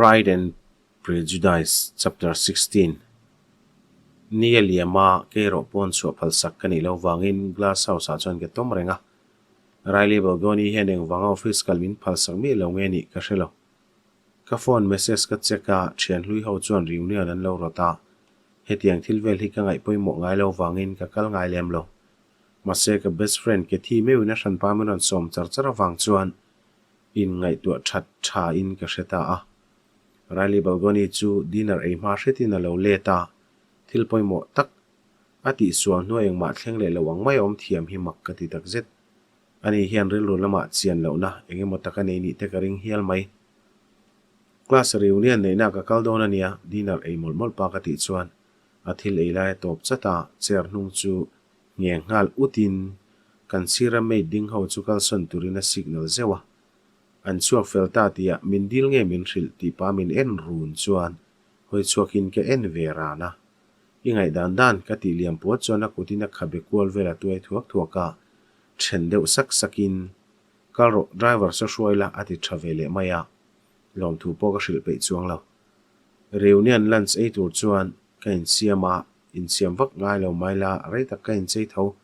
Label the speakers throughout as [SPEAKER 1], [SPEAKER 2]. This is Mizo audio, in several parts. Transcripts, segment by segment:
[SPEAKER 1] Pride and Prejudice Chapter 16 Ni a liam a, kei erawh pawn chhuah phalsak ka nih loh vangin glass house ah chuan ka tawm reng a. Riley Balgoni hian engvanga office kal min phalsak miah lo nge nih ka hre lo. Ka phone message ka check a, thian hlui ho chuan reunion an lo rawt a. Hetiang thil vel hi ka ngaih pawimawh ngai lo vangin ka kal ngai lem lo. Mahse ka best friend Kathy meuhin a hranpa min rawn sawm char char avang chuan In ngaihtuah that tha in ka hre ta a. Riley Balgoni chu dinner ei hma hretin a lo let a, thil pawimawh tak a tihsual hnuai engmah thleng leh lo ang mai a awm thiam hi mak ka ti takzet. Ani hian rilru lamah chian lohna eng emaw tak a nei nih te ka ring hial mai. Class reunion neihna ka kal dawn a nia, dinner ei mawlh mawlh pa ka tih chuan a thil ei lai a tawp chat a, chair hnung chu Ngheng nghal utin kan sira maid ding ho chu kalsawn turin a signal zeuh a. An chhuak fel ta tihah min dil nge min hrilh tih pa min en run chuan hawi chhuakin ka en ve ran a. I ngaihdan dan ka tih liam puat chuan a kutin a khabe kual vel a tuai thuak thuak a, then deuh sak sakin, Kal rawh, driver saw hruai la a ti tha ve leh mai a. Lawmthu pawh ka hrilh peih chuang lo. Reunion lunch ei tur chuan ka insiam a, Insiam vak ngai lo mai la, rei tak ka inchei tho.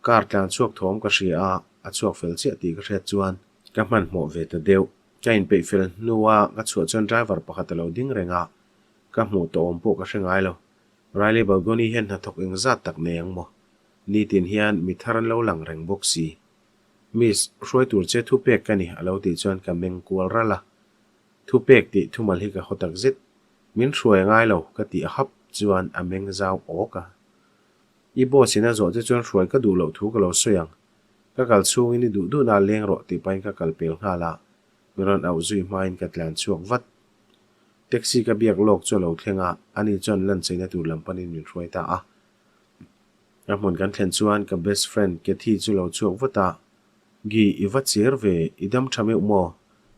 [SPEAKER 1] Car tlan chhuak thawm ka hria a, a chhuak fel chiah tih ka hriat chuan ka hmanhmawh ve ta deuh. Ka inpeih fel hnua ka chhuah chuan driver pakhat a lo ding reng a, ka hmuh tawh awm pawh ka hre ngai lo. Riley Balgoni hian hnathawk engzat tak nei ang maw? Nitin hian mi thar an lo lang reng bawk si. Miss, hruai tur che thupek ka ni a lo tih chuan ka meng kual ral a. Thupek tih thumal hi ka haw tak zet. Min hruai a ngai lo ka tih a hap chuan a meng zau awk a. I boss in a zawh che chuan hruai ka duh loh thu ka lo sawi ang. Ka kal chhungin i duh duhna leng rawh tih pahin ka kal pel nghal a, min rawn auh zui hmain ka tlan chhuak vat. Taxi ka biak lawk chu a lo thleng a, ani chuan lancheina tur lam panin min hruai ta a. A hmun kan thlen chuan ka best friend Kathy chu lo chhuak vat a, Gi, i va cher ve, i dam tha meuh maw?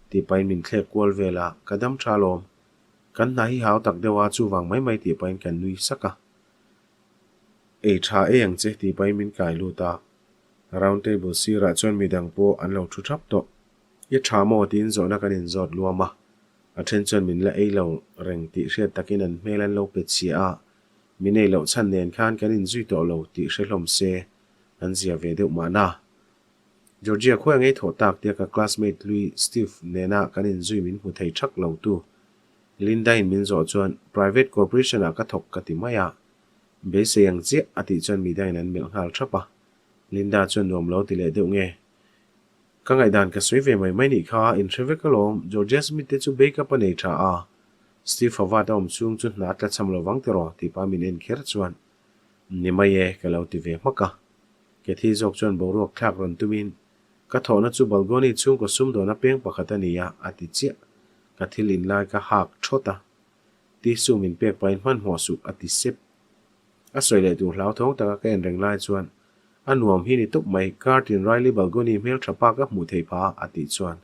[SPEAKER 1] tih pahin min thlek kual vel a, ka dam tha alawm. Kan hna hi hau tak deuh a, chuvang mai mai tih pahin kan nui sak a. Ei tha ei ang che tih pahin min kai lut a. Round table sirah chuan midang pawh an lo thu thap tawh. I tha maw tiin zawhna kan inzawt luam a. A then chuan min la ei lo reng tih hriat takin an hmel an lo pe chhia a, min ei loh chhan nen khan kan inzui tawh lo tih hre hlawm se an zia ve deuh mahna. Georgia khawi ngei thawh tak tia ka classmate hlui Steve nena kan inzui min hmu thei thak lo tu Linda-in min zawh chuan private corporation ah ka thawk ka ti mai a, beisei ang chiah a tih chuan midangin an melh nghal thap a, Linda chuan nuam lo ti leh deuh nge. Ka ngaihdan ka sawi ve mai mai nih kha inhre vek alawm, Georgia Smith te chu bake-up a nei tha a, Steve Howard a awm chhung chu hna a tla cham lo vang tiraw tih pa min en kher chuan ni mai e ka lo ti ve hmak a. Kathy zawk chuan boruak thlak rawn tumin, Ka thawhna chu Balgoni chhungkaw sumdawna peng pakhat a ni a, a ti chiah. Ka thil inlai ka hak thawt a. Tissue min pek pahin hmanhmawh suh, a ti sep. A sawi leh tur hlauthawng taka ka en reng lai chuan, A nuam hi ni tawp mai, Kartin Riley Balgoni hmeltha pa ka hmuh thei pha, a tih chuan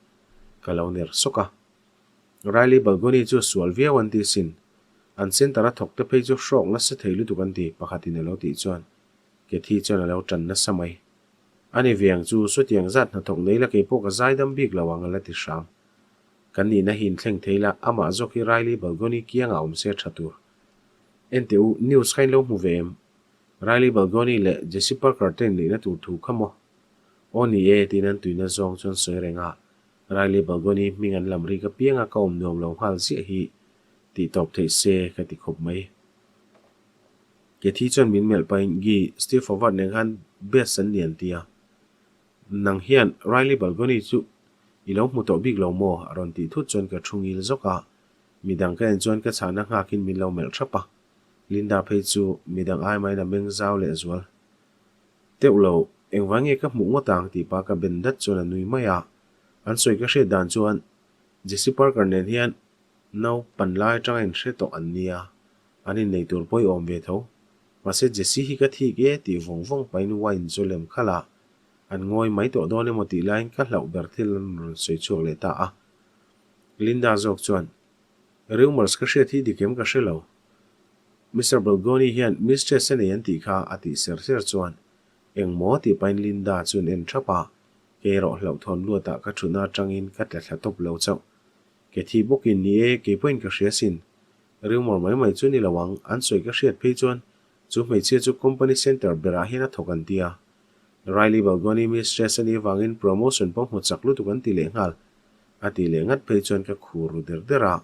[SPEAKER 1] ka lo ner sawk a. Riley Balgoni chu sual viau an ti sin. An centre a thawk te phei chu hrawk nasa thei lutuk an ti, pakhatin a lo tih chuan Kathy chuan a lo tan nasa mai. Ani ve ang chu sawtiang zat hnathawk nei la kei pawh ka zaidam bik lo ang a la ti hram. Kan nihna hi inthleng thei la, amah zawk hi Riley Balgoni kiangah awm se tha tur. Enteh u, news kha in lo hmu ve em? Riley Balgoni leh Jesse Parker te inneihna tur thu kha maw? Aw ni e, tiin an tuina zawng chuan sawi reng a, Riley Balgoni hming an lam rik apianga ka awm nuam lo nghal ziah hi tih tawp theih se ka ti khawp mai. Kathy chuan min melh pahin, Gi, Steve Howard nen khan best an ni an ti a. Nang hian Riley Balgoni chu i lo hmu tawh bik lo maw? a rawn tih thut chuan ka thu ngil zawk a. Midang ka en chuan ka chhahna nghakin min lo melh thap a. Linda phei chu midang ai main a meng zau leh zual teuh lo. Engvang nge ka hmuh ngawt ang tih pa ka ben dat chuan a nui mai a. An sawi ka hriat dan chuan Jesse Parker nen hian naupan lai atanga inhre tawh an nia. An innei tur pawh i awm ve tho. Mahse Jesse hi ka thik e tih vawng vawng pahin wine chu lem khalh a, an ngawi mai tawh dawn emaw tih laiin ka hlauh ber thil an rawn sawi chhuak leh ta a. Linda zawk chuan, Rumours ka hriat hi dik em ka hre lo. Mister Balgoni hian mistress a nei an tih kha a tih ser ser chuan, Eng maw tih pahin Linda chuan en thap a, kei erawh hlauhthawn luatah ka thutna atangin ka tla thla tawp lo chauh. Cathy bawkin, Ni e, kei pawhin ka hria sin. Rumour mai mai chu ni lo ang, an sawi ka hriat phei chuan chu hmeichhia chu company centre berah hian a thawk an ti a. Riley Balgoni mistress a nih avangin promotion pawh hmu chak lutuk an ti leh nghal. A tih leh ngat phei chuan ka khur ru der der a.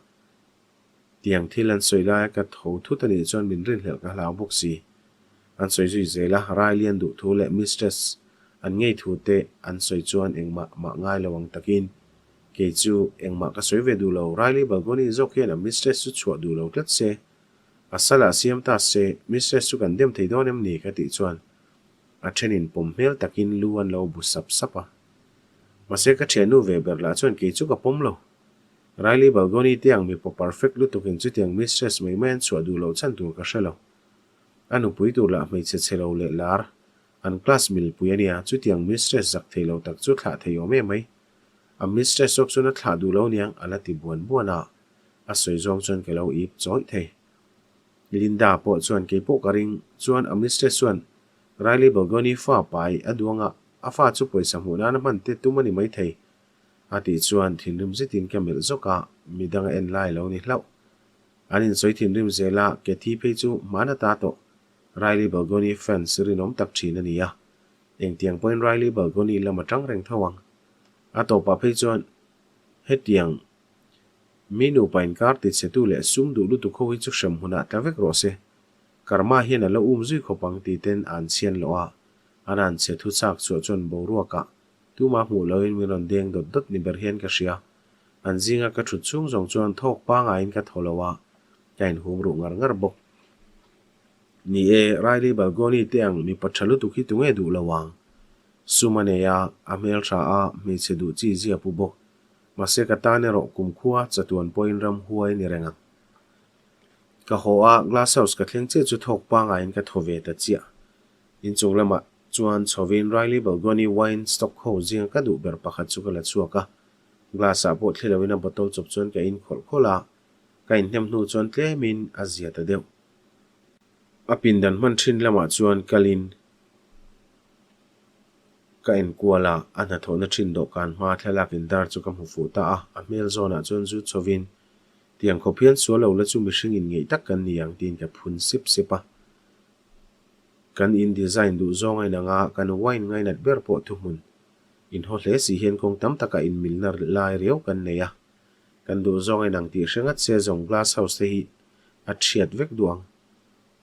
[SPEAKER 1] Tiang thil an sawi laia ka tho thut a nih chuan min rinhlelh ka hlau bawk si. An sawi zui zel a, Riley an duh thu leh mistress an ngei thu te an sawi chuan engmah mah ngai lo ang takin kei chu engmah ka sawi ve duh lo. Riley Balgoni zawk hian a mistress chu chhuah duh lo tlat se, a sal ah siam ta se, mistress chu kan dem thei dawn em ni ka tih chuan a thenin pawm hmel takin lu an lo bu sap sap a. Mahse ka thiannu ve ber lah chuan kei chu ka pawm lo. Riley Balgoni te ang mipa perfect lutukin chutiang mistress mai mai an chhuah duh loh chhan tur ka hre lo. A nupui tur lah hmeichhe chhe lo leh lar, an class milpui a nia, chutiang mistress zak thei lo tak chu thlah thei awm em mai. A mistress zawk chuan a thlah duh lo niang a la ti buan buan a, a sawi zawng chuan ka lo ip chawih thei. Linda pawh chuan kei pawh ka ring chuan a mistress chuan Riley Balgoni fa pai a duang a, a fa chu pawisa hmuh nana hman te tum a ni maithei. A tih chuan thinrim zetin ka melh zawk a, midang a en lai lo ni hlauh. An insawi thinrim zel a, Cathy phei chu hman ata tawh Riley Balgoni fans rinawm tak thin a ni a, engtiang pawhin Riley Balgoni lam a tang reng tho ang. A tawpah phei chuan hetiang mi nupa inkar tichhetu leh sum duh lutuk ho hi chu hrem hunah tla vek rawh se, Karma hian a la um zui khawp ang ti ten an chhian loh a, an an chhe thu chak chhuah chuan boruakah Tumah hmuh loin min rawn deng dawt dawt ni ber hian ka hria. An zinga ka thut chhung zawng chuan thawk pangaiin ka thaw lo a, ka inhum ruh ngar ngar bawk. Ni e, Riley Balgoni te ang mipa tha lutuk hi tunge duh lo ang? Sum a nei a, a hmel tha a, hmeichhe duh chi zia pu bawk. Mahse ka tan erawh kumkhua chatuan pawhin ram huai ni reng ang. Ka haw a, glass house ka thleng chiah chu thawk pangaiin ka thaw ve ta chiah. Inchung lamah chuan chhovin Riley Balgoni wine stock ho zinga ka duh ber pakhat chu ka la chhuak a, glass ah pawh thli loin a bottle chawp chuan ka in khawlh khawlh a, ka inhnem hnu chuan tlemin a zia ta deuh. A pindan hman thin lamah chuan kalin ka enkual a, a hnathawhna thin dawhkan hma thlalak indar chu ka hmu fuh ta a, a hmel zawnah chuan zu chhovin tiang khawp hian sual lo la chu mihring inngeih tak kan ni ang tiin ka phun sep sep a. Kan in design duh zawng a inang a, kan wine ngainat ber pawh thuhmun inhaw hle si hian kawng tam takah inmilna lai riau kan nei a. Kan duh zawng a inang tih hre ngat se zawng glass house te hi a thiat vek duh ang.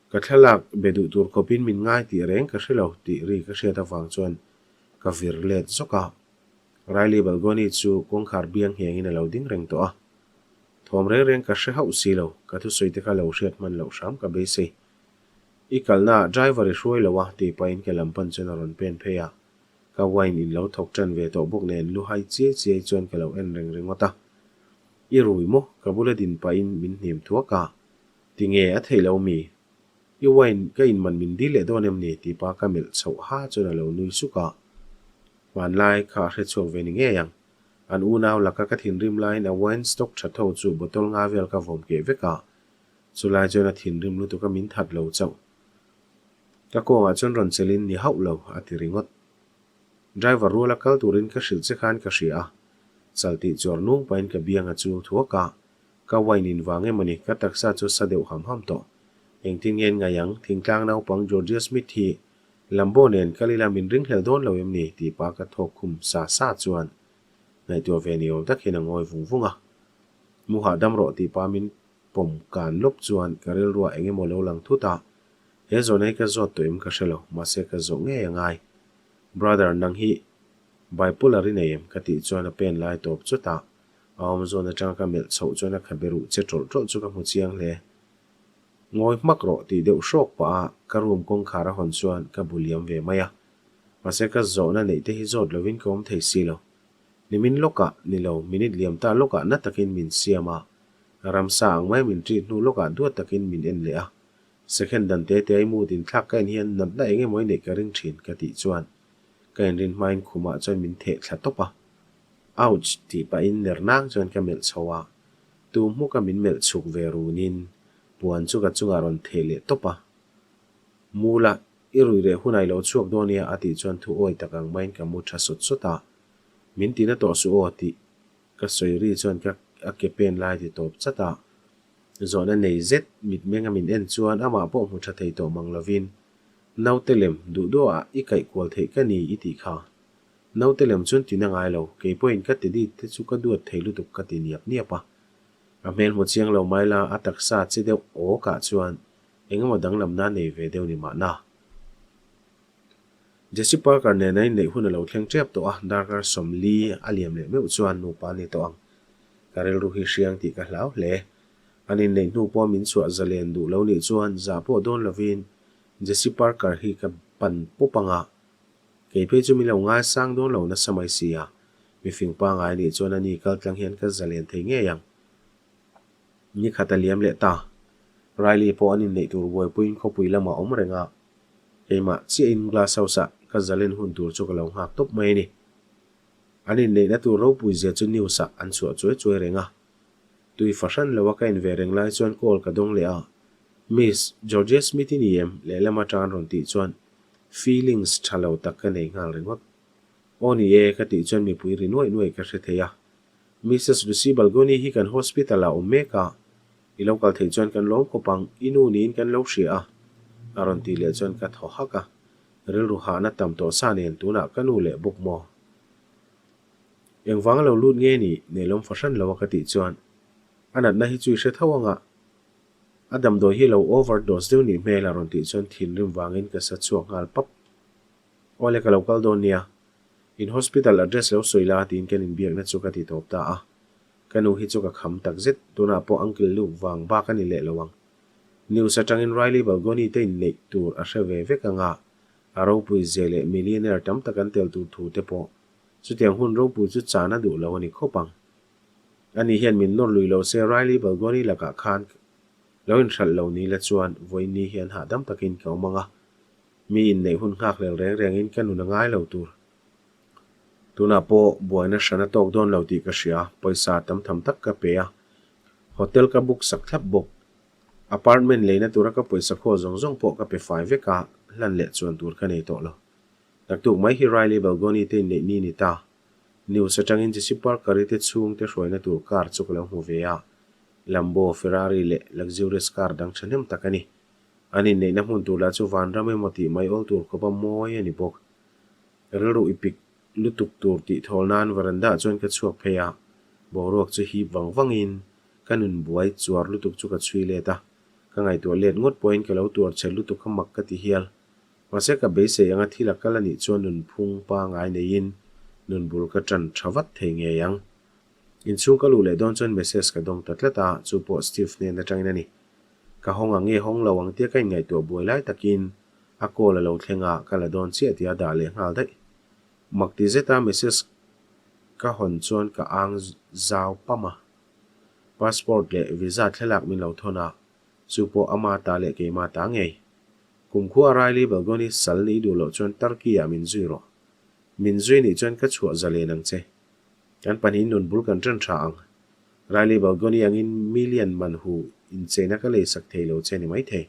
[SPEAKER 1] Ka thlalak be duh tur khawpin min ngai tih reng ka hre lo tih ri ka hriat avang chuan ka vir let zawk a. Riley Balgoni chu kawngkhar biang nghengin a lo ding reng tawh a. Thawm reng reng ka hre hauh si lo, ka thusawi te kha lo hriat hman loh hram ka beisei. I kalna driver i hruai lo a tih pahin ka lam pan chuan a rawn pen phei a, ka wine in lo thawk tan ve tawh bawk nen lu hai chiai chiai chuan ka lo en reng ringawt a. I rui maw? Ka bula din pahin min hnim thuak a, tinge a theih lo mi? I wine ka in man min dil leh dawn em ni? tih pa ka melh chhoh ha chuan a lo nui suk a, hmanlai kha a hrechhuak ve ni ngei ang. An unau laka ka thinrim laiin a wine stock tha tho chu bottle nga vel ka vawm keh vek a, Chulai chuan a thinrim lutuk a min that lo chauh. Ka kawngah chuan rawn chelin ni hauh lo, a ti ringawt. Driver ruala kal turin ka hrilh che khan ka hria a, chal tih chuar nung pahin ka biang a chul thuak a, ka wine in vang em a ni, ka taksa chu sa deuh ham ham tawh. Engtin nge in ngaih ang, thingtlang naupang Georgia Smith hi Lambo nen kal ila min ringhlel dawn lo em ni tih pa ka thawk khum sa sa chuan ngaihtuah ve ni awm tak hian a ngawi vung vung a. Mu hahdam rawh tih pa min Pawm kan lawp chuan ka rilruah eng emaw lo lang thut a, he zawhna hi ka zawt tawh em ka hre lo, mahse ka zawh ngei a ngai. Brother, nang hi bipolar i nei em? ka tih chuan a pen lai tawp chawt a, a awm zawn atanga ka melh chhoh chuan a khabe ruh che tawlh tawlh chu ka hmu chiang hle. Ngawi hmak rawh tih deuh hrawk pah a ka room kawngkhar a hawn chuan ka bu liam ve mai a, mahse ka zawhna neih te hi zawt lovin ka awm thei si lo. Nimin lawkah ni lo, minute liam ta lawkah na takin min siam a, Ramsa ang mai min treat hnu lawkah duat takin min en leh a, second dan te te ai mood inthlak ka en hian natna eng emaw i neih ka ring thin ka tih chuan ka inrin hmain khumah chuan min theh thla tawp a. Ouch! tih pahin ner nang chuan ka melh chho a, tu hmuka min melh chhuk ve runin puan chu ka chungah rawn theh leh tawp a. Mula, i rui reh hunah i lo chhuak dawn nia a tih chuan thu awi tak ang maiin ka mu tha sawt sawt a, min tina tawh suh aw tih ka sawi ri chuan ka. a ke pen lai ti tawp chat a. Zawhna nei zet mitmeng a min en chuan amah pawh hmu tha thei tawh mang lovin, Naute lem, duh duh ah i kaih kual theih ka ni i tih kha. Naute lem chuan tina ngai lo, kei pawhin ka Teddy te chu ka duat thei lutuk ka ti niap niap a. A hmel hmu chiang lo mai la, a taksa che deuh awkah chuan engemaw danglamna nei ve deuh ni mahna. Jesse Parker nena inneih hun a lo thleng tep tawh a, darkar 40 a liam leh meuh chuan nupa a ni tawh ang. Ka rilru hi hriang tih ka hlau hle. An inneih hnu pawh min chhuah zalen duh lo nih chuan zah pawh dawn lovin Jesse Parker hi ka pan pawp ang a. Kei phei chu min lo ngaisang dawn lo nasa mai si a, mifing pangai nih chuan ani kaltlang hian ka zalen thei ngei ang. Ni khat a liam leh ta. Riley pawh an inneih tur buaipuiin khawpui lamah awm reng a, keimah chiahin glass house ah ka zalen hun tur chu ka lo nghak tawp mai a ni. An inneihna tur ropui zia chu news ah an chhuah chuai chuai reng a. Tui fahran lo a ka in ve reng lai chuan call ka dawng leh a, Miss, Georgia Smith i ni em? lehlam atang an rawn tih chuan feelings tha lo tak ka nei nghal ringawt. Aw ni e, ka tih chuan mipui ri nuaih nuaih ka hre thei a. Missus Lucy Balgoni hi kan hospital ah awm mek a, i lo kal theih chuan kan lawm khawp ang, i nu niin kan lo hria a, a rawn tih leh chuan ka thaw hak a, rilru hahna tam tawh sa nen tunah ka nu leh bawk maw? Engvang a lo lut nge ni, nelawm fahran lo a ka tih chuan a natna hi chu i hre tho ang a, a damdawi hi lo overdose deuh nih hmel a rawn tih chuan thinrim vangin ka sa chhuak nghal pap. Awle ka lo kal dawn nia, In hospital address lo sawi la tiin kan inbiakna chu ka ti tawp ta a. Ka nu hi chu ka kham tak zet, tunah pawh Uncle Luke vang bak a ni leh lo ang. News atangin Riley Balgoni te inneih tur a hre ve vek anga, a ropui zia leh millionaire tam tak an tel tur thu te pawh chutiang hun ropui chu chan a duh lo a ni khawp ang. Ani hian min nawr lui lo se Riley Balgoni lakah khan lo inhralh lo ni la chuan vawiin ni hian hahdam takin ka awm ang a, Mi inneih hun nghakhlel reng rengin ka nun a ngai lo tur. Tunah pawh buaina hran a tawk dawn lo tih ka hria, pawisa tam tham tak ka pe a, hotel ka book sak thlap bawk. Apartment leina tura ka pawisa khaw zawng zawng pawh ka pe fai vek a, hlan leh chuan tur ka nei tawh lo. Naktuk mai hi Riley Balgoni te inneih ni ni ta. News atangin Jesse Parker-i te chhungte hruaina tur car chu ka lo hmu ve a, Lambo, Ferrari leh luxurious car dang thahnem tak a ni. An inneihna hmun tur lah chu vanram emaw tih mai awl tur khawpa mawi a ni bawk. Rilru i pik lutuk tur tih thawl nan veranda ah chuan ka chhuak phei a, boruak chu hip vang vangin ka nun buai chuar lutuk chu ka chhui let a, ka ngaihtuah let ngawt pawhin ka lo tuar chhe lutuk kha mak ka ti hial. Mahse ka beisei anga thil a kal a nih chuan nunphung pangai neiin nun bul ka tan tha vat thei ngei ang. Inchhung ka luh leh dawn chuan message ka dawng ta tlat a, chu pawh Steve hnen atangin a ni. Ka hawng ang nge hawng lo ang tia ka inngaihtuah buai lai takin a call a lo thleng a, ka la dawn chiah tia dah leh nghal daih. Mak ti zeta message ka hawn chuan ka ang zau pam a. Passport leh visa thlalak min lo thawn a, chu pawh ama ta leh keima ta ngei. Kumkhua Riley Balgoni sal nih duh loh chuan Turkey ah min zui rawh. Min zui nih chuan ka chhuah zalen ang che. Kan pahnihin nun bul kan ṭan ṭha ang. Riley Balgoni angin million man hu incheina ka leisak thei lo che ni maithei.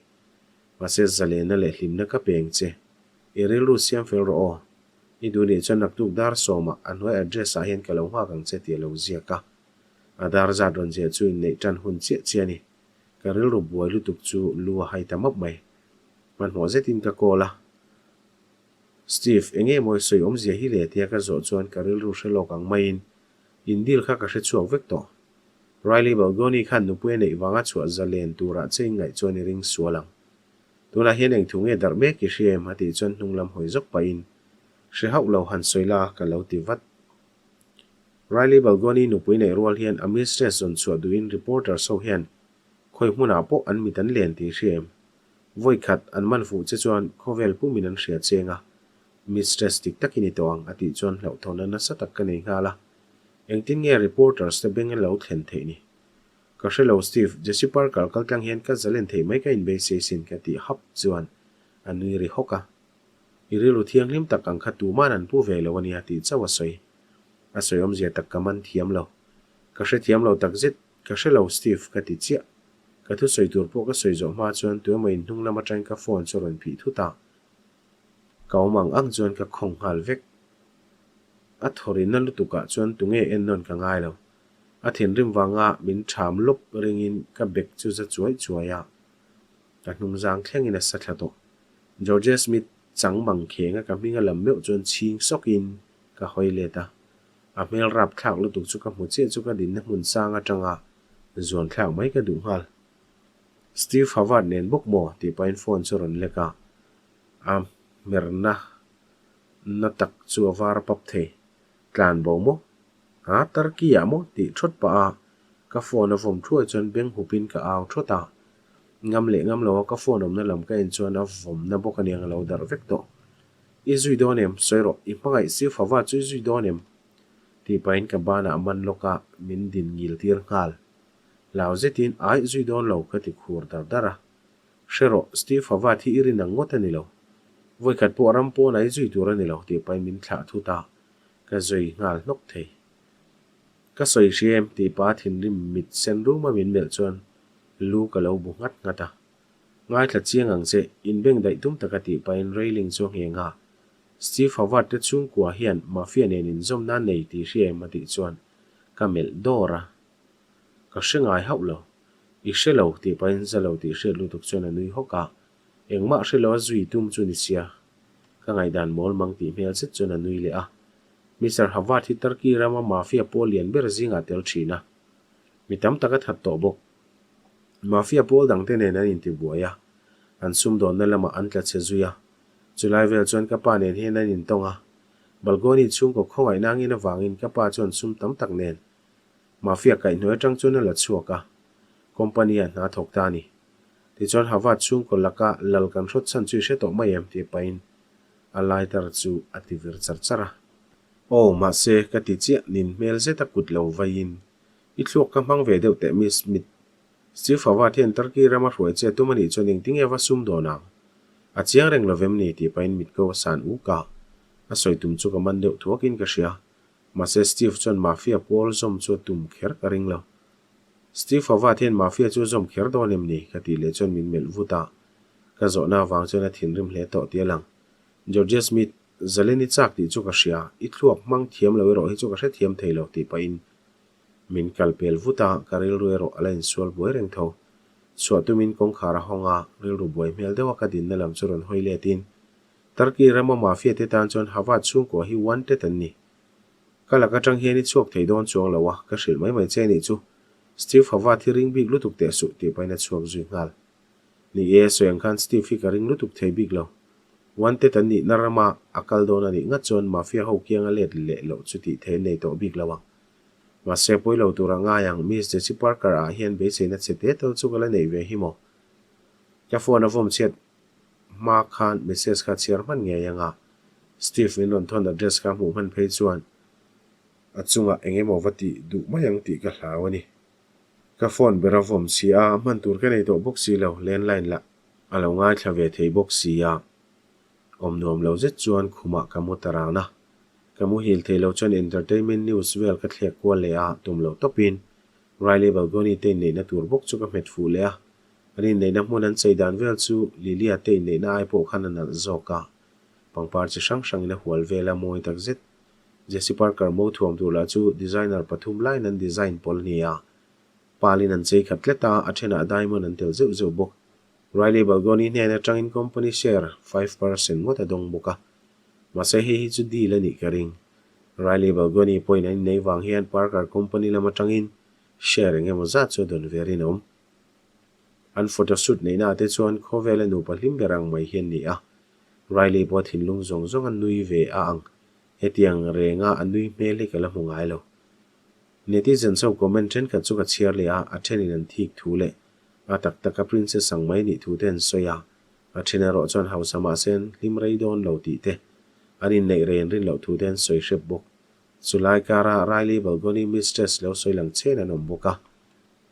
[SPEAKER 1] Mahse zalenna leh hlimna ka peng che. I rilru siam fel rawh aw. I duh nih chuan naktuk dar sawmah a hnuai address ah hian ka lo nghak ang che tih a lo ziak a. A dar zat rawn ziah chu inneih tan hun chiah chiah a ni. Ka rilru buai lutuk chu lu a hai ta map mai. Hmanhmawh zetin ka call a. Steve, enge maw i sawi awmzia hi le tia ka zawh chuan ka rilru hre lawk ang maiin In deal kha ka hre chhuak vek tawh. Riley Balgoni khan nupui a neih vanga chhuah zalen turah che in ngaih chuan i ring sual ang. Tunah hian eng thu nge darh mek i hria em a tih chuan hnung lam hawi zawk pahin hre hauh lo han sawi la ka lo ti vat. Riley Balgoni nupui neih rual hian a mistress zawn chhuah duhin reporters ho hian khawi hmunah pawh an mit an len tih i hria em? Vawi khat an man fuh che chuan khawvel pumin an hria cheng a, Mistress dik takin i tawh ang a tih chuan hlauhthawnna nasa tak ka nei nghal a. Engtin nge reporters te beng lo thlen theih ni? Ka hre lo Steve, Jesse Parker kal tlang hian ka zalen theih mai ka inbeisei sin ka tih hap chuan a nui ri hawk a. I rilru thianghlim tak ang kha tuman an pu ve lo a nia tih chauh a sawi. A sawi awmzia tak ka man thiam lo. Ka hrethiam lo takzet, ka hre lo Steve ka ti chiah. Ka thusawi tur pawh ka sawi zawh hma chuan tuemaw in hnung lam atangin ka phone chu a rawn phih thut a. Ka awm ang ang chuan ka khawng nghal vek. A thawrinna lutukah chuan tunge en nawn ka ngai lo. A thinrim vanga min ṭham lawp ringin ka bek chu za chuai chuai a, ka hnungzang thlengin a sa thla tawh. George Smith chang mang khenga ka hming a lam meuh chuan chhing sawkin ka hawi let a. A hmel rap thlak lutuk chu ka hmu chiah chu ka dinna hmun sang atanga zuan thlak mai ka duh nghal. Steve Havard nen bawk maw? tih pahin phone chu rawn lek a, a hmerna na tak chu a var pap thei. Tlan bo maw? Ha, Turkey ah maw? tih thawt pah a ka phone a vawm thuai chuan beng hup in ka au thawt a. Ngam leh ngam lo a ka phone awmna lam ka en chuan a vawmna bawk aniang a lo darh vek tawh. I zui dawn em? Sawi rawh, i hmangaih Steve Hava chu i zui dawn em? tih pahin ka banah a man lawk a, min din ngil tir nghal. Hlau zetin, Aih, zui dawn lo, ka ti khur dar dar a. Hre rawh, Steve Hava thi i rin ang ngawt a ni lo. Vawikhat pawh ram pawnah i zui tur a ni lo, tih pahin min thlah thut a, ka zui nghal hnawk thei. Ka sawi hria em? tih pa thinrim mit sen ruma min melh chuan lu ka lo bu nghat nghat a. Ngaithla chiang ang che, inbeng daih tum taka tih pahin railing chu a ngheng a. Steve Howard te chhungkua hian Mafia nen inzawmna nei tih hria em a tih chuan ka melh dawr a. Ka hre ngai hauh lo. I hre lo tih pahin za lo tih hriat lutuk chuan a nui hawk a. Engmah hre lo a zui tum chu ni sia. Ka ngaihdan mawl mang tih hmel zet chuan a nui leh a. Mister Howard hi Turkey rama Mafia pawl lian ber zingah tel thin a. Mi tam tak a that tawh bawk. Mafia pawl dangte nen an intibuai a, an sumdawnna lamah an tla chhe zui a. Chulai vel chuan ka pa nen hian an intawng a, Balgoni chhungkaw khawngaihna angin avangin ka pa chuan sum tam tak nen Mafia kaihhnuai atang chuan a la chhuak a, company-ah hna thawk ta a ni. Tichuan Havad chhungkaw laka lal kan hrawt chhan chu i hre tawh mai em? tih pahin a lighter chu a ti vir char char a. Aw, mahse, ka ti chiah nin hmel zeta kut lo vaiin I thluak ka hmang ve deuh teh Miss Smith. Steve Howard hian Turkey rama hruai che tum a nih chuan engtinge va sum dawn ang? A chiang reng lovem ni tih pahin mit ko a san uk a. A sawi tum chu ka man deuh thuakin ka hria. Mahse Steve chuan Mafia pawl zawm chu a tum kher ka ring lo. Steve Howard hian Mafia chu a zawm kher dawn em ni? ka tih leh chuan min melh vut a. Ka zawhna avang chuan a thinrim hle tawh tih a lang. Georgia Smith, Zalen i chak tih chu ka hria, i thluak hmang thiam lo erawh hi chu ka hrethiam thei lo tih pahin Min kal pel vut a, ka rilru erawh a la insual buai reng tho. Chhuah tumin kawngkhar a hawng a, rilru buai hmel deuha ka dinna lam chu rawn hawi letin, Turkey rama mafia te tan chuan Havad chhungkua hi wanted an ni. Ka lak atang hian i chhuak thei dawn chuang lo a, ka hrilh mai mai che nih chu. Steve Havad hi ring bik lutuk teh suh tih pahin a chhuak zui nghal. Ni e, sawi ang khan Steve hi ka ring lutuk thei bik lo. Wanted an nihna rama a kal dawn a nih ngat chuan mafia ho kianga let leh loh chu tih theih an nei tawh bik lo ang. Mahse, pawi lo tura ngai ang, Miss Jessie Parker ah hian beiseina che te tal chu ka la neih ve hi maw? Ka phone a vawm chhiat hma khan message kha chhiar hman ngei anga Steve min rawn thawn address kha hmuh hman phei chuan a chungah eng emaw va tih duh mai ang tih ka hlau a ni. Ka phone ber a vawm si a, hman tur ka nei tawh bawk si lo, landline lah a lo ngaithla ve thei bawk si a. Awm nuam lo zet chuan khumah ka mu ta ran a. Ka muhil thei lo chuan entertainment news vel ka thlek kual leh a, tum loh tawpin Riley Balgoni te inneihna tur bawk chu ka hmet fuh leh a. An inneihna hmun an chei dan vel chu Lilia te inneihna ai pawh khan a nalh zawk a. Pangpar chi hrang hrangin a hual vel a mawi tak zet. Jesse Parker mo thuam tur lah chu designer pathum laiin an design pawl a ni a. Palin an chei khat tlat a, a thenah diamond an tel zeuh zeuh bawk. Riley Balgoni hnen atangin company share 5% ngawt a dawng bawk a. Mahse hei hi chu deal a nih ka ring. Riley Balgoni pawhin an inneih vang hian Parker company lam atangin share eng emaw zat chu a dawn ve rinawm. An photoshoot neihna ah te chuan khawvela nupa hlim ber ang mai hi an ni a. Riley pawh a thinlung zawng zawng a nui ve a ang. Hetiang renga a nui hmel hi ka la hmu ngai lo. Netizens ho comment thenkhat chu ka chhiar leh a, a thenin an thik thu leh a tak taka princess ang mai nih thu te an sawi a, a then erawh chuan hausa mahse an hlim rei dawn lo tih te, an inneih rei an rin loh thu te an sawi hrep bawk. Chulai kara Riley Balgoni mistress lo sawi lang chen an awm bawk a,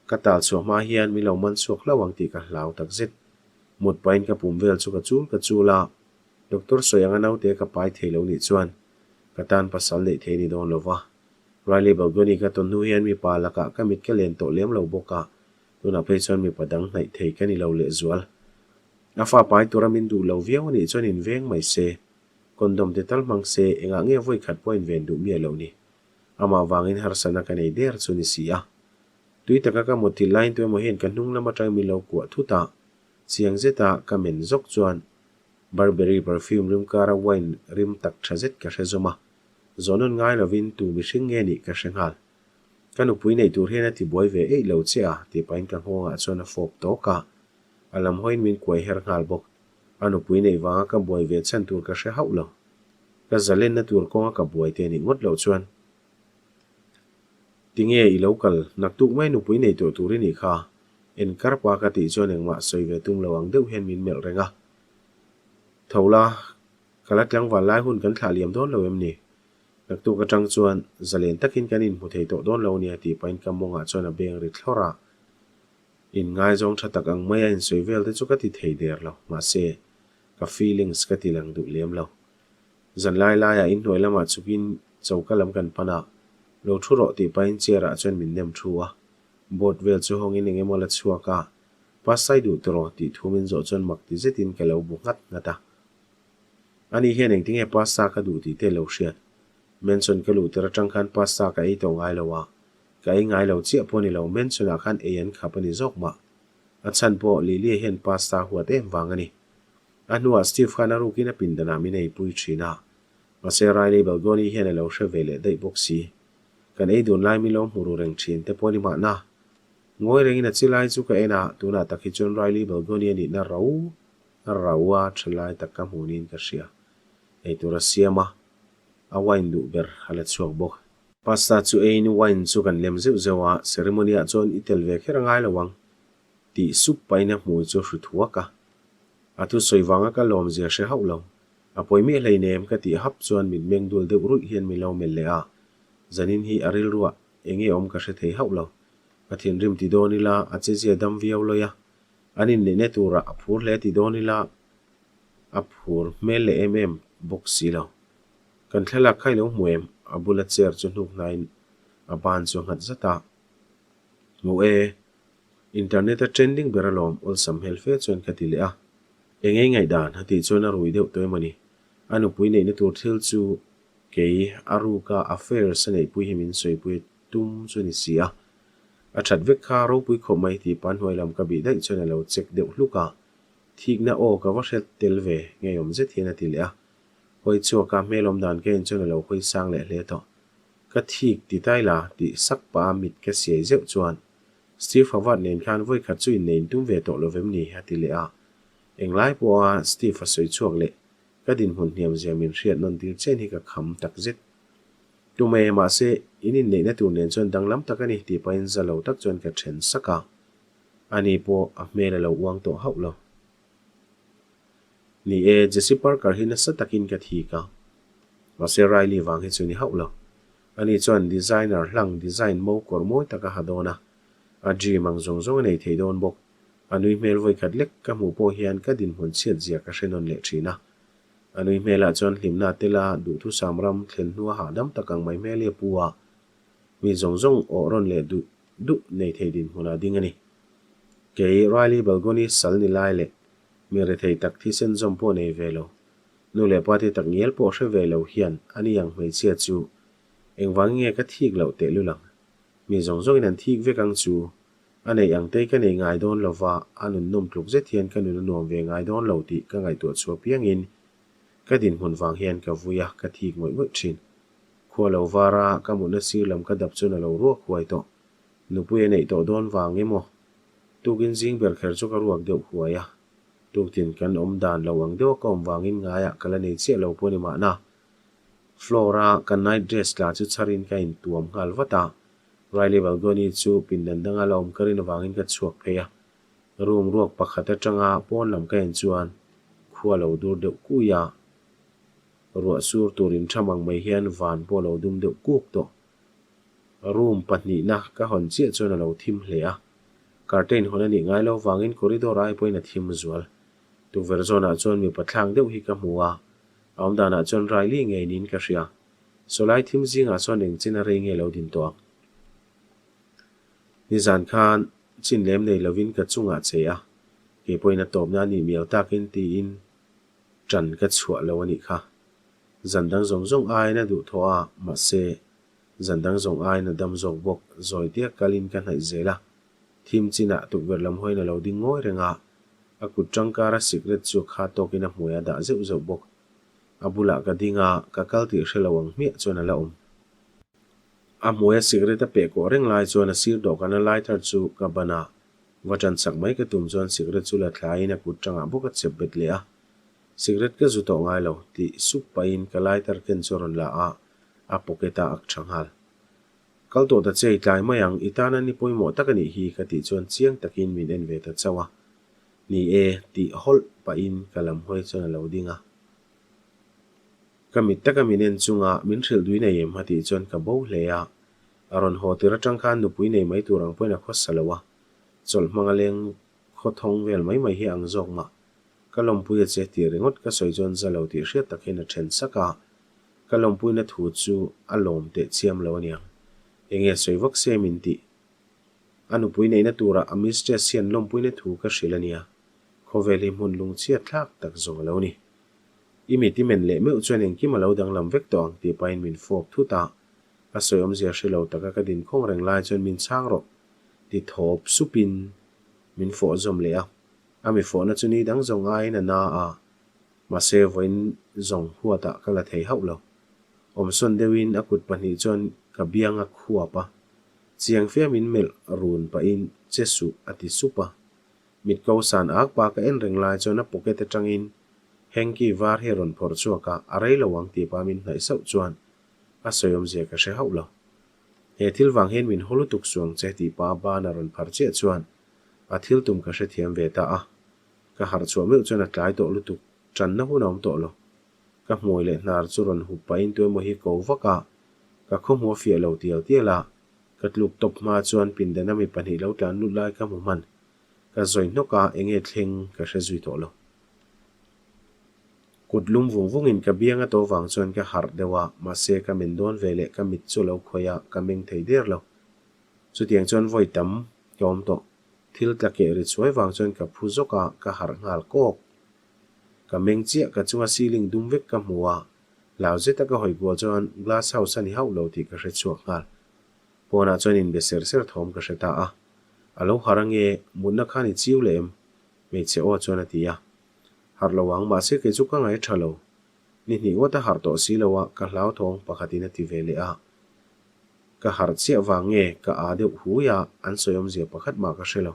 [SPEAKER 1] ka tal chhuah hma hian min lo man chhuak hlauh ang tih ka hlau takzet. Mut pahin ka pum vel chu ka chul ka chul a, doctor sawi anga naute ka pai thei lo nih chuan ka tan pasal neih thei a ni dawn lo va. Riley Balgoni ka tawn hnu hian mipa lakah ka mit ka len tawh lem lo bawk a, tunah phei chuan mipa dang hnaih thei ka ni lo lehzual. A fa pai tura min duh lo viau a nih chuan inveng mai se, condom te tal hmang se, engah nge vawi khat pawh inven duh miah loh ni? Amah vangin harsatna ka nei der chu ni si a. Tui taka ka mutthilh laiin tuemaw hian ka hnung lam atang min lo kuah thut a, chiang zeta ka men zawk chuan Burberry perfume rim kara wine rim tak tha zet ka hre zawm a, zawhnawn ngai lovin tu mihring nge nih ka hre nghal. Ka nupui neih tur hian a ti buai ve eih lo che a, tih pahin ka nghawngah chuan a fawp tawk a, a lam hawiin min kuai her nghal bawk. A nupui neih vanga ka buai ve chhan tur ka hre hauh lo. Ka zalenna tur kawnga ka buai te nih ngawt loh chuan. Tinge i lo kal, naktuk mai nupui nei tawh tur i nih kha. En karpa ka tih chuan engmah sawi ve tum lo ang deuh hian min melh reng a. Tho la, ka la tlangval lai hun kan thlah liam dawn lo em ni? Naktuk atang chuan zalen takin kan inhmu thei tawh dawn lo nia tih pahin ka mawngah chuan a beng ri thlawr a. Inngaizawng tha tak ang mai a insawi vel te chu ka ti thei der lo, mahse ka feelings ka ti lang duh lem lo. Zan lai laiah inhnuai lamah chukin choka lam kan pan a, lo thu rawh tih pahin chair ah chuan min nem thu a. Board vel chu hawngin eng emaw la chhuak a, Pasta i duh tawh tih thu min zawh chuan mak ti zetin ka lo bu nghat nghat a. Ani hian engtinge pasta ka duh tih te lo hriat. Mansion ka luh tir atang khan pasta ka ei tawh ngai lo a, ka ei ngai lo chiah pawh ni lo, mansion ah khan ei an khap a ni zawk mah. A chhan pawh Lilia hian pasta huat em vang a ni. A hnuah Steve khan a rukin a pindanah min eipui thin a, mahse Riley Balgoni hian a lo hre ve leh daih bawk si. Kan ei dun lai min lo hmu ru reng thin te pawh ni mahna. Ngawi rengin a chi lai chu ka en a, tunah tak hi chuan Riley Balgoni a nihna rau rau a tha lai tak ka hmu niin ka hria. Eitur a siam a, a wine duh ber a la chhuak bawk. Pasta chu eiin wine chu kan lem zeuh zeuh a, ceremony ah chuan i tel ve kher a ngai lo ang tih sup pahin a hmui chu hru thuak a. A thusawi vanga ka lawmzia hre hauh lo. A pawi miah hleinem ka tih hap chuan mitmeng dul deuh ruih hian min lo melh leh a, zanin hi a rilruah enge awm ka hre thei hauh lo. Ka thinrim ti dawn ila a chezia dam viau lawi a, an inneihna turah a phur hle ti dawn ila a phur hmel leh em em bawk si lo. Kan thlalak kha i lo hmu em? A bula chair chu hnuk hnaiin a ban chu a nghat zat a. Hmu e. Internet a trending ber alawm awlsam hmel fe chuan ka ti leh a. Eng ei ngaihdan a tih chuan a rui deuh tawh emaw ni. A nupui neihna tur thil chu kei a ruka affairs a neihpui hi min sawipui tum chu ni si a. A that vek kha ropui khawp mai tih pa hnuai lam ka bih daih chuan a lo check deuh hluk a. Thikna aw ka va hre tel ve ngeiawm zet hian a ti leh a. Hawi chhuaka hmel awm dan ka en chuan a lo hawi sang leh hle tawh. Ka thik ti tai la tih sak pah a mit ka siai zeuh chuan Steve Howard nen khan vawi khat chu innei in tum ve tawh lo vem ni? a ti leh a. Englai pawha Steve a sawi chhuak leh ka dinhmun hniam zia min hriat nawn tir chen hi ka kham tak zet. Tum e, mahse in inneihna tur nen chuan danglam tak a ni tih pahin za lo tak chuan ka then sak a. Ani pawh a hmel a lo uang tawh hauh lo. Ni e, Jesse Parker hi nasa takin ka thik a. Mahse Riley vang hi chu ni hauh lo. Ani chuan designer hlang design mo kawr mawi tak a ha dawn a. A dream ang zawng zawng a nei thei dawn bawk. A nui hmel vawi khat lek ka hmuh pawh hian ka dinhmun chhiat zia ka hre nawn leh thin a. A nui hmelah chuan hlimna a tel a, duhthusam ram thlen hnua hahdam tak ang mai hmel hi a pu a. Mi zawng zawng awh rawn leh duh duh nei thei dinhmunah ding a ni. Kei Riley Balgoni sal ni lai leh Mi rethei tak thisen zawm pawh nei ve lo, nu leh pa te tak ngial pawh hre ve lo hian ani ang hmeichhia chu engvang nge ka thik loh teh lul ang? Mi zawng zawngin an thik vek ang chu, a neih ang te ka nei ngai dawn lo va, a nun nawm tluk zet hian ka nun a nuam ve ngai dawn lo tih ka ngaihtuah chhuah piangin ka dinhmun vang hian ka vui a, ka thik ngawih ngawih thin. Khua lo var a, ka mutna sir lam ka dap chuan a lo ruak huai tawh. Nupui a neih tawh dawn vang emaw? Tukin zing ber kher chu ka ruak deuh huai a, tuktin kan awm dan lo ang deuha ka awm vangin ngaiah ka la nei chiah lo pawh ni mahna. Floor a ka night dress tla chu chharin ka intuam nghal vat a, Riley Balgoni chu pindan danga la awm ka rin avangin ka chhuak phei a. Room ruak pakhat atanga pawn lam ka en chuan khua lo dur deuh kui a, ruah sur tur intham ang mai hian van pawh a lo dum deuh kuk tawh. Room pahnihna ka hawn chiah chuan a lo thim hle a, curtain hawn a nih ngai lo vangin corridor ai pawhin a thim zual. Tukverh zawnah chuan mipa thlak deuh hi ka hmu a, a awm danah chuan Riley ngei niin ka hria. Sawlai thim zingah chuan eng chin a rei nge lo din tawh ang. Nizan khan chin lem nei lovin ka chungah che a, kei pawhin a tawpna a nih mial takin tiin ṭan ka chhuah lo a nih kha. Zan dang zawng zawng aiin a duhthawh a, mahse. Zan dang zawng aiin a dam zawk bawk. Zawi tia kalin ka hnaih zel a. Thim chinah tukverh lam hawiin a lo ding ngawi reng a. A kut tangkara sikret chu a kha tawkin a hmui a dah zeuh zeuh bawk. A bulah ka ding a, ka kal tih hre lo ang hmiah chuan a la awm. A hmui a sikret a peh kawh reng lai chuan a sir dawhkana lighter chu ka ban a, va tan chak mai ka tum chuan sikret chu la thlaiin a kut tangah bawk a chep bet leh a. Sikret ka zu tawh ngai lo, tih sup pahin ka lighter ken chu a rawn la a, a pocket ah ak tha nghal. Kal tawh ta che i tlai mai ang, i tana ni pawimawh tak a nih hi ka tih chuan chiang takin min en ve ta chauh a. Ni e, tih hawlh pahin ka lam hawi chuan a lo ding a. Ka mit taka min en chunga min hrilh dui nei em a tih chuan ka bo hle a. A rawn haw tir atang khan nupui nei mai tur ang pawhin a khawsa lo a, chawlh hmanga leng khawthawng vel mai mai hi a ang zawk mah. Ka lawmpui a che tih ringawt ka sawi chuan za lo tih hriat tak hian a then sak a, ka lawmpuina thu chu a lawm teh chiam lo aniang. Enge sawi vak se min tih? A nupui neihna turah a mistress hian lawmpuina thu ka hrilh ania, khawvel hi hmun lungchhiat thlak tak zawng a lo ni. I mit i men leh meuh chuan engkim a lo danglam vek tawh ang tih pahin min fawp thut a, a sawi awmzia hre lo taka ka din khawng reng lai chuan min chhang rawh ti thawp supin min fawh zawm leh a, a mi fawhna chu ni dang zawng aiin a na a, mahse vawiin zawng huatah ka la thei hauh lo. Awmsawn deuhin a kut pahnih chuan ka biang a khuap a, chiang fia min melh run pahin che suh a ti sup a. Mit ko san ak pa ka en reng lai chuan a pocket atangin hanky var hi a rawn phawrh chhuak a, a rei lo ang tih pa min hnaih sauh chuan a sawi awmzia ka hre hauh lo. He thil vang hian min haw lutuk suang che tih pa ban a rawn phar chiah chuan a thil tum ka hrethiam ve ta a. Ka harh chhuah meuh chuan a tlai tawh lutuk, tanna hun a awm tawh lo. Ka hmui leh hnar chu rawn hup pahin tuemaw hi ko vak a, ka khawhmuh a fiah lo tial tial a, ka tluk tawp hma chuan pindana mi pahnih lo tlan lut lai ka hmu hman. Ka zawi hnawk a, enge thleng ka hre zui tawh lo. Kut lum vung vungin ka biang a to vang chuan ka harh deuh a, mahse ka men dawn ve leh ka mit chu a lo khawih a, ka meng thei der lo. Chutiang chuan vawi tam ka awm tawh. Thil tla keh ri chhuai vang chuan ka phu zawk a, ka harh nghal kawk. Ka meng chiah ka chunga ceiling dum vek ka hmu a, hlau zeta ka hawi kual chuan glass house a ni hauh lo tih ka hre chhuak nghal. Pawnah chuan inbe ser ser thawm ka hre ta a. A lo harh ange, mutna khan i chiu leh em? Hmeichhe aw chuan a ti a. Harh lo ang, mahse kei chu ka ngaih tha lo. Ni hnih ngawt a harh tawh si lo a, ka hlauthawng pakhatin a ti ve leh a. Ka harh chiah vang nge ka aa deuh hui a, an sawi awmzia pakhat mah ka hre lo.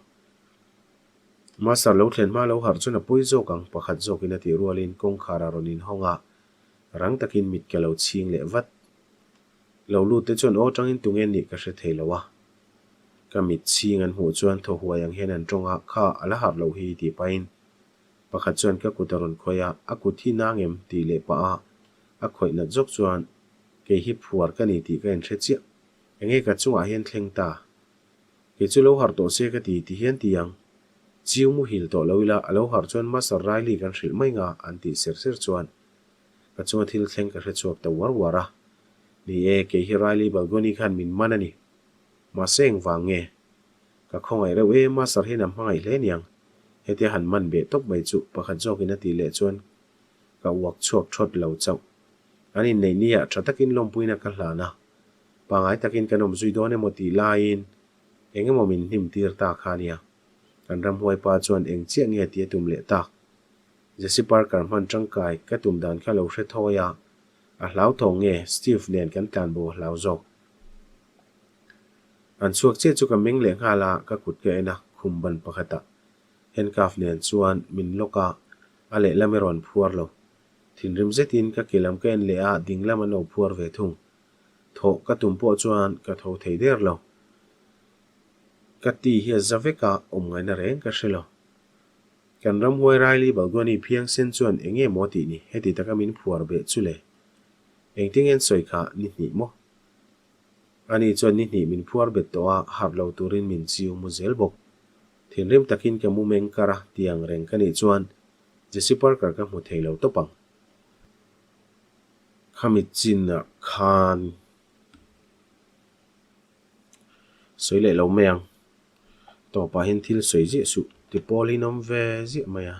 [SPEAKER 1] Master lo thlen hma lo harh chuan a pawi zawk ang, pakhat zawkin a tih rualin kawngkhar a rawn inhawng a, rang takin mit ka lo chhing leh vat. Lo lut te chuan aw tangin tunge nih ka hre thei lo a. Ka mit chhing an hmuh chuan thaw huai ang hian an tawng a, kha a la harh loh hi tih pahin pakhat chuan ka kut a rawn khawih a, a kut hi nang em tih leh pah a a khawih nat zawk chuan kei hi phuar ka ni tih ka inhre chiah. Enge ka chungah hian thleng ta? Kei chu lo harh tawh se ka ti ti hian ti ang. Chiu muhil tawh lo ila a lo harh chuan Master Riley kan hrilh mai nga an tih ser ser chuan Ka chunga thil thleng ka hre chhuak ta uar uar a. Ni e, kei hi Riley Balgoni khan min man a ni. Mahse engvang nge? Ka khawngaih reuh e, Master hian a hmangaih hle niang. Hetia han man beh tawp mai chu pakhat zawkin a tih leh chuan ka uak chhuak thawt lo chauh. An inneih niah tha takin lawmpuina ka hlan a. Pangai takin kan awm zui dawn emaw tih laiin eng emaw min hnim tir ta kha nia. Kan ramhuai pa chuan eng chiah nge tih a tum leh tak. Jesse Parker hman tangkai ka tum dan kha lo hre thawi a, a hlauthawng nge Steve nen kan tlan bo a hlau zawk. An chhuak chiah chu ka meng leh nghal a, ka kut ka en a, khum ban pakhatah handcuff nen chuan min lock a, a lehlam erawh an phuar lo. Thinrim zetin ka ke lam ka en leh a, ding lam an lo phuar ve thung. Thawh ka tum pawh chuan ka tho thei der lo. Ka ti hi a za vek a, awm ngaihna reng ka hre lo. Kan ramhuai Riley Balgoni phiang sen chuan eng nge maw tih ni, heti taka min phuar beh chu le? Engtin nge an sawi kha, ni hnih maw? Ani chuan ni hnih min phuar bet tawh a, harh lo turin min chiu mu zel bawk. Thinrim takin ka mu meng kar a, tiang reng ka nih chuan Jesse Parker ka hmu thei lo tawp ang. Khami chinah khan sawi leh lo mai ang. Tawpah hian thil sawi ziah suh ti pawl in awm ve ziah mai a.